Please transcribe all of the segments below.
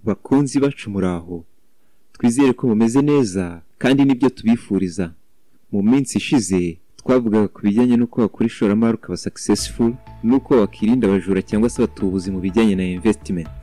Bakunzi bacu, muraho? Twizere ko mumeze neza kandi nibyo tubifuriza. Mu minsi ishize twavugaga ku bijyanye n'uko wakora ishoramari ukaba successful, n'uko wakirinda abajura cyangwa se abatubuzi mu bijyanye na investment.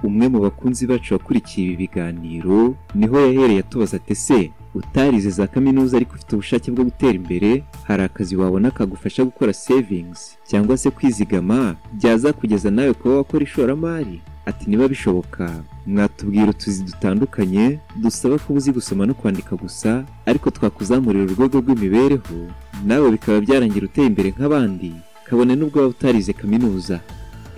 Umwe mu bakunzi bacu wakurikiye ibi biganiro niho yahereye atubaza ati: "Ese utarize za kaminuza ariko ufite ubushake bwo gutera imbere, hari akazi wabona kagufasha gukora savings cyangwa se kwizigama, byazakugeza nawe kuba wakora ishoramari?" Ati: "Niba bishoboka, mwatubwira utuzi dutandukanye dusaba kuba uzi gusoma no kwandika gusa, ariko twakuzamurira urwego rw'imibereho, nawe bikaba byarangira uteye imbere nk'abandi, kabone n'ubwo waba utarize kaminuza."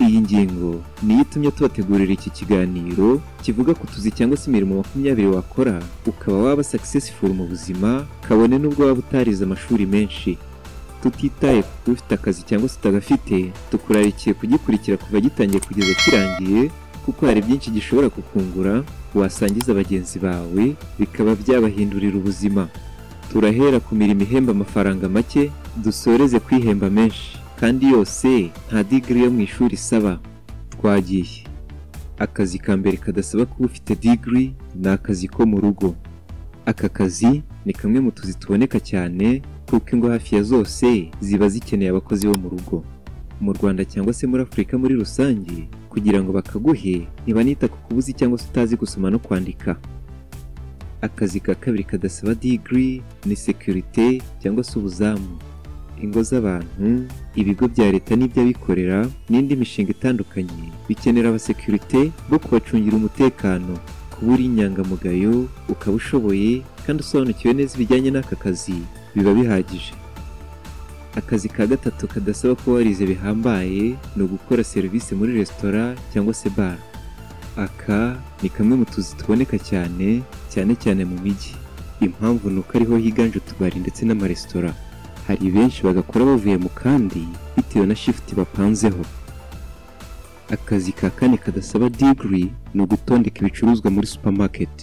Iyi ngingo niyo itumye tubategurira iki kiganiro kivuga ku tuzi cyangwa se imirimo 20 wakora ukaba waba successful mu buzima, kabone n'ubwo waba utarize amashuri menshi. Tutitaye ku kuba ufite akazi cyangwa se utagafite, tukurarikiye kugikurikira kuva gitangiye kugeza kirangiye, kuko hari byinshi gishobora kukungura wasangiza bagenzi bawe bikaba byabahindurira ubuzima. Turahera ku mirimo ihemba amafaranga make, dusoreze kwihemba menshi, kandi yose nta degree yo mu ishuri isaba. Twagiye. Akazi ka mbere kadasaba kuba ufite degree ni akazi ko mu rugo. Aka kazi ni kamwe mu tuzi tuboneka cyane, kuko ingo hafi ya zose ziba zikeneye abakozi bo mu rugo mu Rwanda cyangwa se muri Afurika muri rusange. Kugira ngo bakaguhe, ntibanita ku kuba uzi cyangwa se utazi gusoma no kwandika. Akazi ka kabiri kadasaba degree ni sécurité cyangwa se ubuzamu. Ingo z'abantu, ibigo bya leta n'iby'abikorera n'indi mishinga itandukanye bikenera abasekirite bo kubacungira umutekano. Kuba uri inyangamugayo, ukaba ushoboye kandi usobanukiwe neza ibijyanye n'aka kazi biba bihagije. Akazi ka gatatu kadasaba kuba warize bihambaye ni ugukora serivisi muri resitora cyangwa se bar. Aka ni kamwe mu tuzi tuboneka cyane, cyane cyane mu mijyi. Impamvu ni uko ariho higanje utubari ndetse n'amaresitora. Hari benshi bagakora bavuye mu kandi bitewe na shift bapanzeho. Akazi ka kane kadasaba degree ni ugutondeka ibicuruzwa muri supermarket.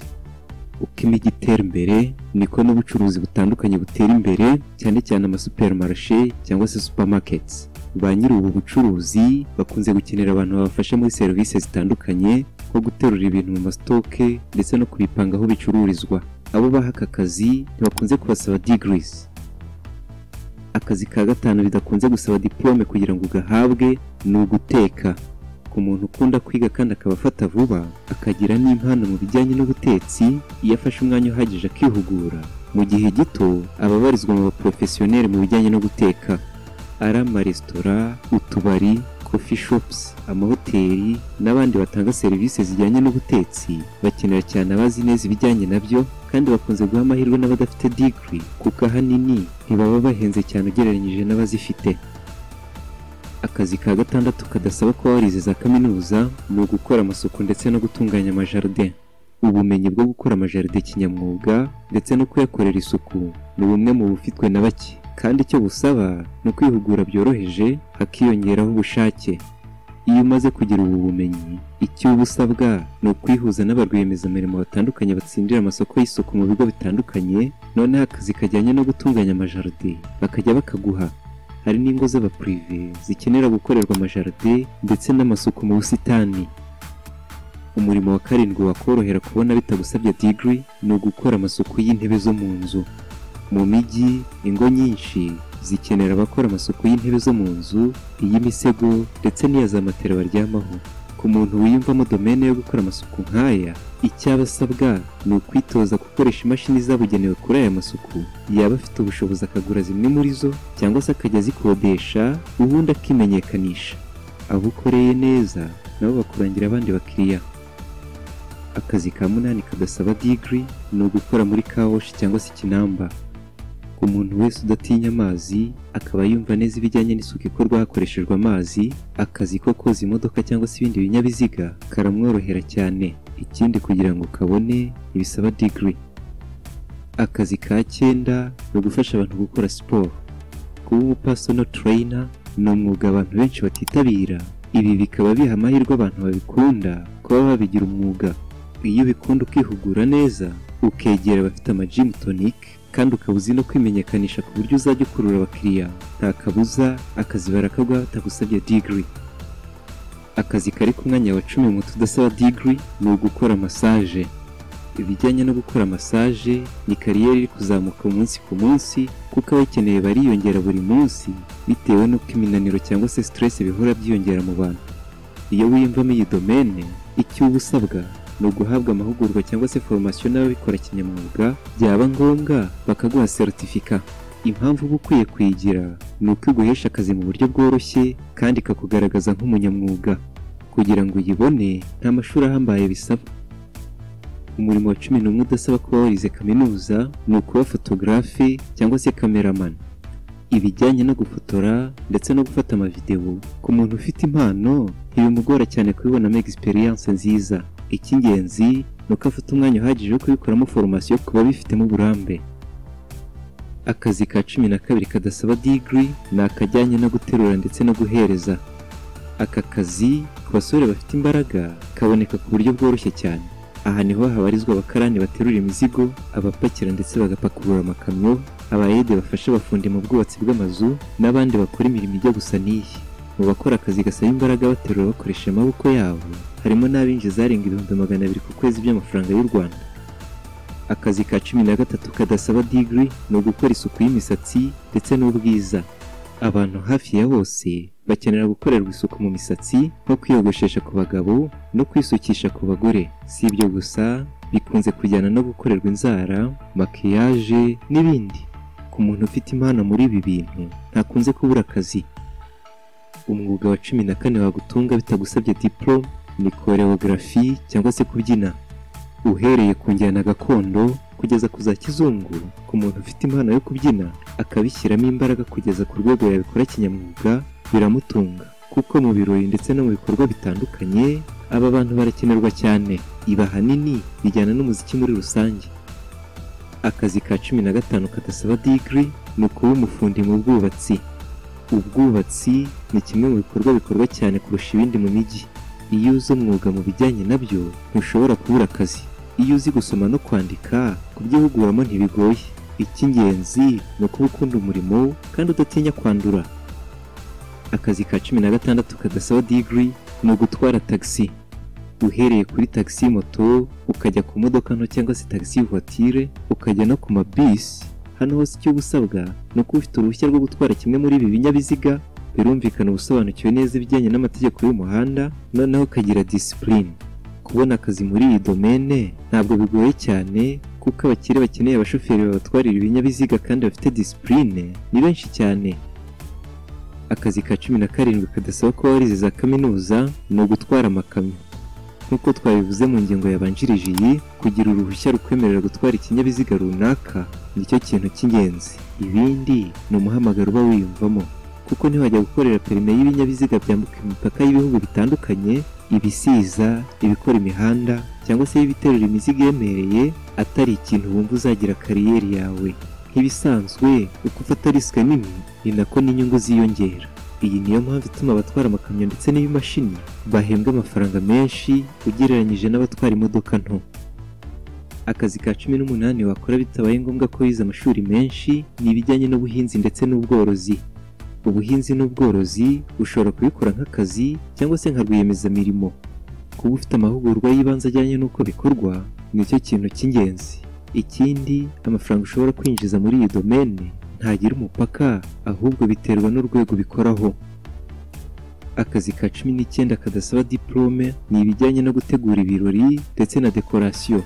Uko imijyi itera imbere niko n'ubucuruzi butandukanye butera imbere, cyane cyane amasupermarché cyangwa se supermarkets. Ba nyiri ubu bucuruzi bakunze gukenera abantu babafasha muri serivisi zitandukanye, nko guterura ibintu mu mastock ndetse no kubipanga aho bicururizwa. Abo baha aka kazi ntibakunze kubasaba degrees. Akazi ka gatanu bidakunze gusaba diplôme kugira ngo ugahabwe ni uguteka. Ku muntu ukunda kwiga kandi akaba afata vuba, akagira n'impano mu bijyanye n'ubutetsi, iyo afashe umwanya uhagije akihugura, mu gihe gito aba abarizwa mu baprofessional mu bijyanye no guteka. Ari amaresitora, utubari, coffee shops, amahoteli n'abandi batanga serivisi zijyanye n'ubutetsi bakenera cyane abazi neza ibijyanye nabyo, kandi bakunze guha amahirwe n'abadafite degree, kuko ahanini ntibaba bahenze cyane ugereranyije n'abazifite. Akazi ka gatandatu kadasaba kuba warize za kaminuza ni ugukora amasuku ndetse no gutunganya amajardin. Ubumenyi bwo gukora amajardin kinyamwuga ndetse no kuyakorera isuku ni bumwe mu bufitwe na bake, kandi icyo busaba ni ukwihugura byoroheje, hakiyongeraho ubushake. Iyo umaze kugira ubu bumenyi, icyo uba usabwa ni ukwihuza n'aba rwiyemezamirimo batandukanye batsindira amasoko y'isuku mu bigo bitandukanye, noneho akazi kajyanye no gutunganya amajardin bakajya bakaguha. Hari n'ingo z'abaprivé zikenera gukorerwa amajardin ndetse n'amasuku mu busitani. Umurimo wa karindwi wakorohera kubona bitagusabye degree ni ugukora amasuku y'intebe zo mu nzu. Mu mijyi, ingo nyinshi zikenera abakora amasuku y'intebe zo mu nzu, iy'imisego ndetse n'iya za matera baryamaho. Ku muntu wiyumvamo domaine yo gukora amasuku nk'aya, icyo aba asabwa ni ukwitoza gukoresha imashini zabugenewe kuri aya masuku. Yaba afite ubushobozi akagura zimwe muri zo cyangwa se akajya azikodesha, ubundi akimenyekanisha. Abo ukoreye neza nabo bakurangira abandi bakiriya. Akazi ka munani kadasaba degree ni ugukora muri car wash cyangwa se ikinamba. Ku muntu wese udatinya amazi, akaba yumva neza ibijyanye n'isuku ikorwa hakoreshejwe amazi, akazi ko koza imodoka cyangwa se ibindi binyabiziga karamworohera cyane. Ikindi, kugira ngo kabone ntibisaba degree. Akazi ka cyenda ni ugufasha abantu gukora siporo. Kuba umu personal trainer ni umwuga abantu benshi batitabira. Ibi bikaba biha amahirwe abantu babikunda kuba babigira umwuga. Iyo ubikunda, ukihugura neza, ukegera abafite amagym tonic, kandi ukaba uzi no kwimenyekanisha ku buryo uzajya ukurura abakiriya, nta kabuza akazi barakaguha batagusabye degree. Akazi ka cumi ni ugukora amasuku y'imodoka. Akazi kari ku mwanya wa 10 mu tudasaba degree ni ugukora massage. Ibijyanye no gukora massage ni carrière iri kuzamuka umunsi ku munsi, kuko abayikeneye bariyongera buri munsi bitewe n'uko iminaniro cyangwa se stress bihora byiyongera mu bantu. Iyo wiyumvamo iyi domaine, icyo uba usabwa ni uguhabwa amahugurwa cyangwa se formation n'ababikora kinyamwuga, byaba ngombwa bakaguha certificat. Impamvu uba ukwiye kuyigira ni uko iguhesha akazi mu buryo bworoshye kandi ikakugaragaza nk'umunyamwuga. Kugira ngo uyibone nta mashuri ahambaye bisaba. Umurimo wa 11 udasaba kuba warize kaminuza ni ukuba photographe cyangwa se cameraman. Ibijyanye no gufotora ndetse no gufata amavideo ku muntu ufite impano ntibimugora cyane kubibonamo experience nziza. Icy'ingenzi ni uko afata umwanya uhagije wo kubikoramo formation ku babifitemo uburambe. Akazi ka 12 kadasaba degree ni akajyanye no guterura ndetse no guhereza. Aka kazi ku basore bafite imbaraga kaboneka ku buryo bworoshye cyane. Aha niho habarizwa abakarani baterura imizigo, abapakira ndetse bagapakurura amakamyo, abayede bafasha abafundi mu bwubatsi bw'amazu n'abandi bakora imirimo ijya gusa n'iyi. Mu bakora akazi gasaba imbaraga baterura bakoresha amaboko yabo harimo n'abinjiza arenga 200,000 ku kwezi by'amafaranga y'u Rwanda. Akazi ka 13 kadasaba degree ni ugukora isuku y'imisatsi ndetse n'ubwiza. Abantu hafi ya bose bakenera gukorerwa isuku mu misatsi, nko kwiyogoshesha ku bagabo no kwisukisha ku bagore. Si ibyo gusa, bikunze kujyana no gukorerwa inzara, makiyaje n'ibindi. Ku muntu ufite impano muri ibi bintu ntakunze kubura akazi. Umwuga wa 14 wagutunga bitagusabye diplome ni choreography cyangwa se kubyina. Uhereye ku njyana gakondo kugeza ku za kizungu, ku muntu ufite impano yo kubyina akabishyiramo imbaraga kugeza ku rwego yabikora kinyamwuga biramutunga, kuko mu birori ndetse no mu bikorwa bitandukanye aba bantu barakenerwa cyane. Iba ahanini bijyana n'umuziki muri rusange. Akazi ka 15 kadasaba degree ni ukuba umufundi mu bwubatsi. Ubwubatsi ni kimwe mu bikorwa bikorwa cyane kurusha ibindi mu mijyi. Iyo uzi umwuga mu bijyanye nabyo ntushobora kubura akazi. Iyo uzi gusoma no kwandika kubyihuguramo ntibigoye. Icy'ingenzi ni ukuba ukunda umurimo kandi udatinya kwandura. Akazi ka 16 kadasaba degree ni ugutwara taxi. Uhereye kuri taxi moto ukajya ku modoka nto cyangwa se taxi voiture, ukajya no ku mabisi, hano hose icyo usabwa ni uko ufite uruhushya rwo gutwara kimwe muri ibi binyabiziga. Birumvikana ubusobanukiwe neza ibijyanye n'amategeko y'umuhanda, noneho ukagira discipline. Kubona akazi muri iyi domaine ntabwo bigoye cyane, kuko abakire bakeneye abashoferi babatwarira ibinyabiziga kandi bafite discipline ni benshi cyane. Akazi ka 17 kadasaba kuba warize za kaminuza ni ugutwara amakamyo. Nk'uko twabivuze mu ngingo yabanjirije iyi, kugira uruhushya rukwemerera gutwara ikinyabiziga runaka nicyo kintu cy'ingenzi. Ibindi ni umuhamagaro uba wiyumvamo, kuko ntiwajya gukorera perime y'ibinyabiziga byambuka imipaka y'ibihugu bitandukanye, ibisiza, ibikora imihanda cyangwa se ibiterura imizigo iremereye, atari ikintu wumva uzagira kariyeri yawe. Nk'ibisanzwe, uko ufata risque nini ni nako n'inyungu ziyongera. Iyi niyo mpamvu ituma abatwara amakamyo ndetse n'ibimashini bahembwa amafaranga menshi ugereranyije n'abatwara imodoka nto. Akazi ka 18 wakora bitabaye ngombwa ko wize amashuri menshi ni ibijyanye n'ubuhinzi ndetse n'ubworozi. Ubuhinzi n'ubworozi ushobora kubikora nk'akazi cyangwa se nka rwiyemezamirimo. Kuba ufite amahugurwa y'ibanze ajyanye n'uko bikorwa nicyo kintu cy'ingenzi. Ikindi, amafaranga ushobora kwinjiza muri iyi domaine ntagira umupaka, ahubwo biterwa n'urwego bikoraho. Akazi ka 19 kadasaba diplome ni ibijyanye no gutegura ibirori ndetse na decoration.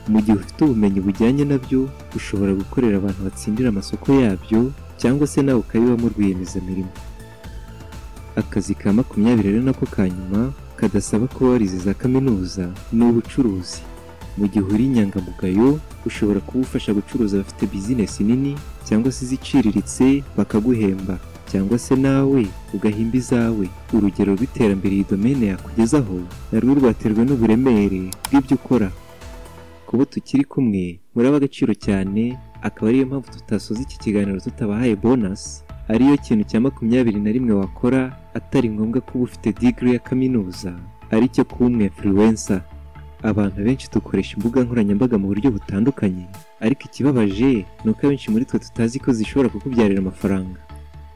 Mu gihe ufite ubumenyi bujyanye nabyo, ushobora gukorera abantu batsindira amasoko yabyo cyangwa se nawe ukabibamo rwiyemezamirimo. Akazi ka 20 rero nako ka nyuma kadasaba kuba warize za kaminuza ni ubucuruzi. Mu gihe uri inyangamugayo ushobora kuba ufasha gucuruza abafite bizinesi nini cyangwa se iziciriritse bakaguhemba, cyangwa se nawe ugahimba izawe. Urugero rw'iterambere iyi domaine yakugezaho narwo rwaterwa n'uburemere bw'ibyo ukora. Kuba tukiri kumwe muraba agaciro cyane, akaba ariyo mpamvu tutasoza iki kiganiro tutabahaye bonus, ariyo kintu cya 21 wakora atari ngombwa kuba ufite degree ya kaminuza, aricyo kuba umu influencer. Abantu benshi dukoresha imbuga nkoranyambaga mu buryo butandukanye, ariko ikibabaje ni uko abenshi muri twe tutazi ko zishobora kukubyarira amafaranga.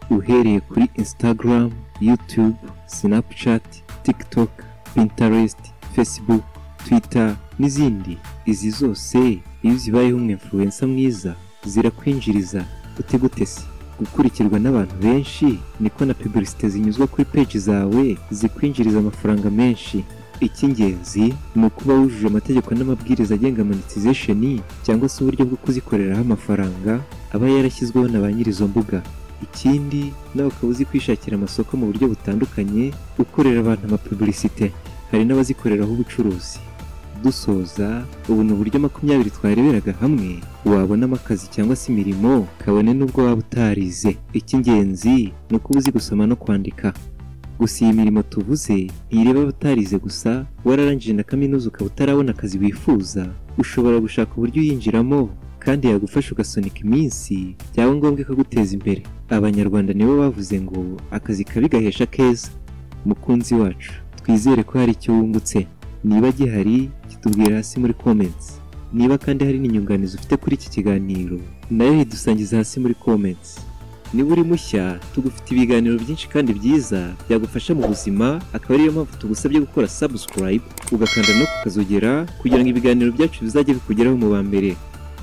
Uhereye kuri Instagram, YouTube, Snapchat, TikTok, Pinterest, Facebook, Twitter n'izindi. Izi zose iyo uzibayeho umu influencer mwiza zirakwinjiriza. Ute gute se? Gukurikirwa n'abantu benshi niko na publicité zinyuzwa kuri page zawe zikwinjiriza amafaranga menshi. Icy'ingenzi ni ukuba wujuje amategeko n'amabwiriza agenga monetization cyangwa se uburyo bwo kuzikoreraho amafaranga aba yarashyizweho na ba nyiri izo mbuga. Ikindi, nawe ukaba uzi kwishakira amasoko mu buryo butandukanye, ukorera abantu amapublicité. Hari n'abazikoreraho ubucuruzi. Dusoza, ubu ni uburyo 20 twareberaga hamwe wabonamo akazi cyangwa se imirimo, kabone n'ubwo waba utarize. Icy'ingenzi ni ukuba uzi gusoma no kwandika. Gusa iyi mirimo tuvuze ntireba abatarize gusa. Wararangije na kaminuza ukaba utarabona akazi wifuza, ushobora gushaka uburyo uyinjiramo kandi yagufasha ugasunika iminsi, byaba ngombwa ikaguteza imbere. Abanyarwanda nibo bavuze ngo akazi kabi gahesha keza. Mukunzi wacu, twizere ko hari icyo wungutse. Niba gihari, kitubwira hasi muri comments. Niba kandi hari n'inyunganizi ufite kuri iki kiganiro, nayo yidusangiza hasi muri comments. Niba uri mushya, tugufite ibiganiro byinshi kandi byiza byagufasha mu buzima, akaba ariyo mpamvu tugusabye gukora subscribe, ugakanda no kukazogera kugira ngo ibiganiro byacu bizajye bikugeraho mu ba mbere.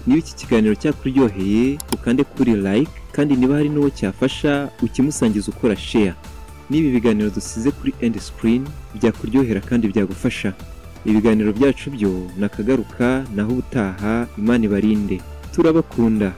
Niba iki kiganiro cyakuryoheye, ukande kuri like, kandi niba hari n'uwo cyafasha, ukimusangiza ukora share. Niba ibiganiro dusize kuri end screen byakuryohera kandi byagufasha, ibiganiro byacu byo nakagaruka. Naho ubutaha, Imana ibarinde, turabakunda.